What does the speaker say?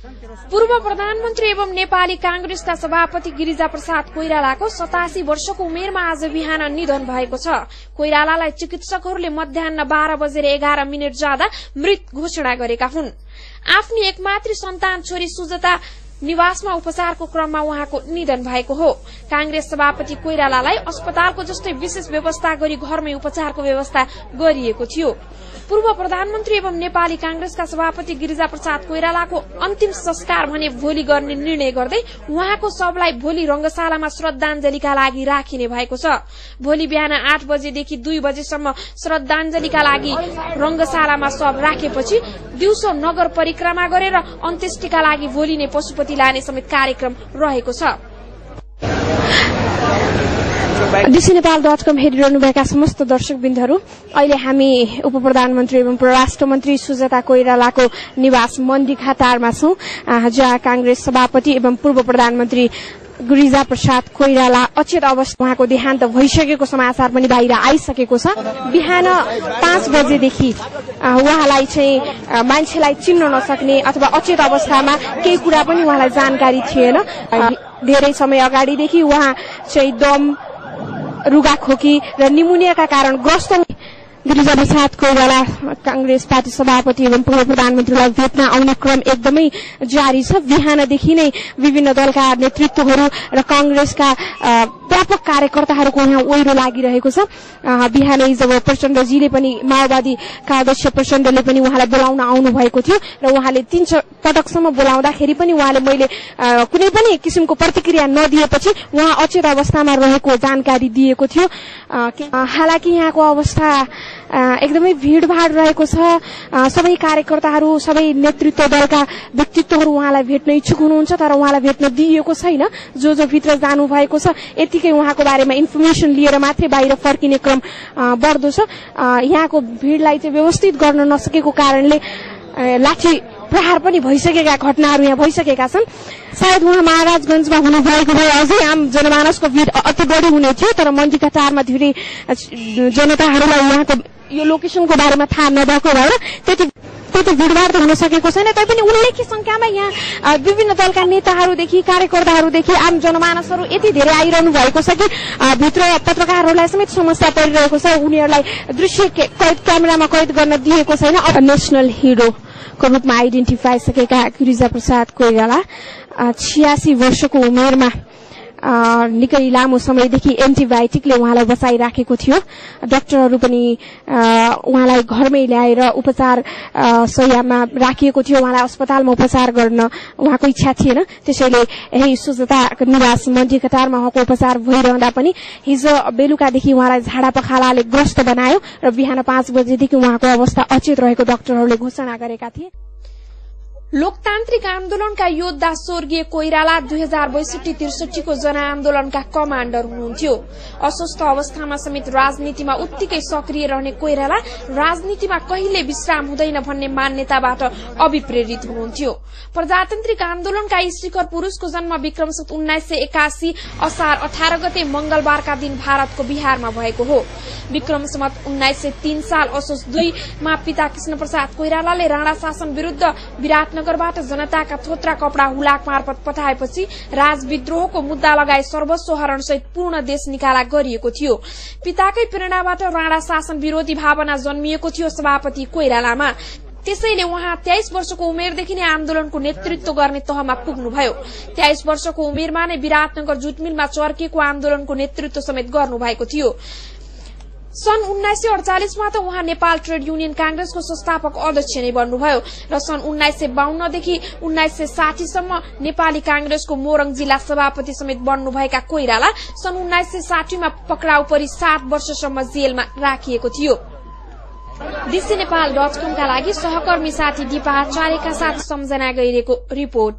पूर्व प्रधानमन्त्री एवं नेपाली कांग्रेसका सभापति गिरिजाप्रसाद कोइरालाको 87 वर्षको उमेरमा आज बिहान निधन भएको छ। कोइरालालाई चिकित्सकहरूले मध्याह्न 12:11 जाँदा मृत घोषणा गरेका हुन्। आफ्नी एकमात्र सन्तान छोरी सुजता निवासमा उपचारको क्रममा उहाँको निधन भएको हो। कांग्रेस सभापति कोइरालालाई अस्पतालको जस्तै विशेष व्यवस्था गरी घरमै उपचारको व्यवस्था गरिएको थियो। पूर्व प्रधानमन्त्री एवं नेपाली कांग्रेसका सभापति गिरिजाप्रसाद कोइरालाको अन्तिम संस्कार भने भोलि गर्ने निर्णय गर्दै उहाँको शवलाई भोलि रंगशालामा श्रद्धाञ्जलीका लागि राखिने भएको छ। भोलि बिहान 8 बजेदेखि 2 बजेसम्म श्रद्धाञ्जलीका लागि रंगशालामा शव राखेपछि दिउँसो नगर परिक्रमा गरेर अन्त्येष्टिका लागि भोलि नै पशुपति लाने समेत कार्यक्रम रहेको छ। dcnepal.com हेरिरहनुभएका समस्त दर्शकबिन्दहरू, अहिले हामी उप प्रधानमन्त्री एवं परराष्ट्र मन्त्री सुजता कोइरालाको निवास मन्दिखाटारमा छौं, जहाँ कांग्रेस सभापति एवं पूर्व प्रधानमन्त्री गिरिजाप्रसाद कोइराला अचेत अवस्था उहाँको देहान्त भइसकेको समाचार पनि बाहिर आइसकेको छ। बिहान 5 बजेदेखि उहाँलाई चाहिँ मान्छेलाई चिन्न नसक्ने अथवा अचेत अवस्थामा केही कुरा पनि उहाँलाई जानकारी थिएन। धेरै समय अगाडिदेखि उहाँ चाहिँ दम, रुगाखोकी र निमोनियाका कारण ग्रस्त। गिरिजाप्रसाद कोइराला कांग्रेस पार्टी सभापति एवं पूर्व प्रधानमन्त्रीलाई भेट्न आउने क्रम एकदमै जारी छ। बिहानदेखि नै विभिन्न दलका नेतृत्वहरू र कांग्रेसका व्यापक कार्यकर्ताहरूको यहाँ ओइरो लागिरहेको छ। बिहानै जब प्रचण्डजीले पनि माओवादीका अध्यक्ष प्रचण्डले पनि उहाँलाई बोलाउन आउनु भएको थियो र उहाँले 3 पटकसम्म बोलाउँदाखेरि पनि उहाँले मैले कुनै पनि किसिमको प्रतिक्रिया नदिएपछि उहाँ अचेत अवस्थामा रहेको जानकारी दिएको थियो। हालाकि यहाँको अवस्था एकदमै भीड़भाड़ रहेको छ। सबै कार्यकर्ताहरू, सबै नेतृत्व दलका व्यक्तित्वहरू उहाँलाई भेट्न इच्छुक हुनुहुन्छ, तर उहाँलाई भेट्न दिइएको छैन। जो भित्र जानु भएको छ यतिकै उहाँको बारेमा इन्फर्मेसन लिएर मात्रै बाहिर फर्किने क्रम बढ्दो छ। यहाँको भीड़लाई चाहिँ व्यवस्थित गर्न नसकेको कारणले लाठी प्रहार पनि भइसकेका घटनाहरू यहाँ भइसकेका छन्। सायद उहाँ महाराजगंजमा हुनुभएको भए अझै आम जनमानसको भीड़ अति बढी हुने थियो, तर मन्दिखाटारमा धेरै जनताहरूलाई उहाँको यो लोकेसनको बारेमा थाहा नभएको भएर त्यति भीड़भाड़ त हुन सकेको छैन। तैपनि उल्लेख्य संख्यामा यहाँ विभिन्न दलका नेताहरूदेखि कार्यकर्ताहरूदेखि आम जनमानसहरू यति धेरै आइरहनु भएको छ कि भित्र पत्रकारहरूलाई समेत समस्या परिरहेको छ। उनीहरूलाई दृश्य क्यामेरामा कैद गर्न दिएको छैन। नेशनल हिरो को रूपमा आइडेन्टिफाई सकेका गिरिजाप्रसाद कोइराला 86 वर्षको उमेरमा निकै लामो समयदेखि एन्टिबायोटिकले उहाँलाई बचाइराखेको थियो। डाक्टरहरू पनि उहाँलाई घरमै ल्याएर उपचार शय्यामा राखिएको थियो। उहाँलाई अस्पतालमा उपचार गर्न उहाँको इच्छा थिएन। त्यसैले यही सुजता निवास मन्दिखाटारमा उहाँको उपचार भइरहँदा पनि हिजो बेलुकादेखि उहाँलाई झाडा पखालाले ग्रस्त बनायो र बिहान 5 बजेदेखि उहाँको अवस्था अचेत रहेको डाक्टरहरूले घोषणा गरेका थिए। लोकतान्त्रिक आन्दोलनका योद्धा स्वर्गीय कोइराला 2062-63 को जनआन्दोलनका कमाण्डर हुनुहुन्थ्यो। अस्वस्थ अवस्थामा समेत राजनीतिमा उत्तिकै सक्रिय रहने कोइराला राजनीतिमा कहिले विश्राम हुँदैन भन्ने मान्यताबाट अभिप्रेरित हुनुहुन्थ्यो। प्रजातान्त्रिक आन्दोलनका यी शिखर पुरूषको जन्म विक्रम सम्वत 1981 असार 18 गते मंगलबारका दिन भारतको बिहारमा भएको हो। विक्रम सम्वत 1903 साल असोज 2 मा पिता कृष्ण प्रसाद कोइरालाले राणा शासन विरूद्ध विराटनगरबाट जनताका थोत्रा कपड़ा हुलाक मार्फत पठाएपछि राजविद्रोहको मुद्दा लगाई सर्वस्व हरण सहित पूर्ण देश निकाला गरिएको थियो। पिताकै प्रेरणाबाट राणा शासन विरोधी भावना जन्मिएको थियो सभापति कोइरालामा। त्यसैले उहाँ 23 वर्षको उमेरदेखि नै आन्दोलनको नेतृत्व गर्ने तहमा पुग्नुभयो। 23 वर्षको उमेरमा नै विराटनगर जुटमिलमा चर्केको आन्दोलनको नेतृत्व समेत गर्नुभएको थियो। सन् 1948 मा त उहाँ नेपाल ट्रेड युनियन कांग्रेसको संस्थापक अध्यक्ष नै बन्नुभयो र सन् 1952 देखि 1960 सम्म नेपाली कांग्रेसको मोरङ जिल्ला सभापति समेत बन्नुभएका कोइराला सन् 1960 मा पक्राउ परी 7 वर्षसम्म जेलमा राखिएको थियो। dcnepal.com का लागि सहकर्मी साथी दिपा आचार्यका साथ सम्झना गइरहेको रिपोर्ट।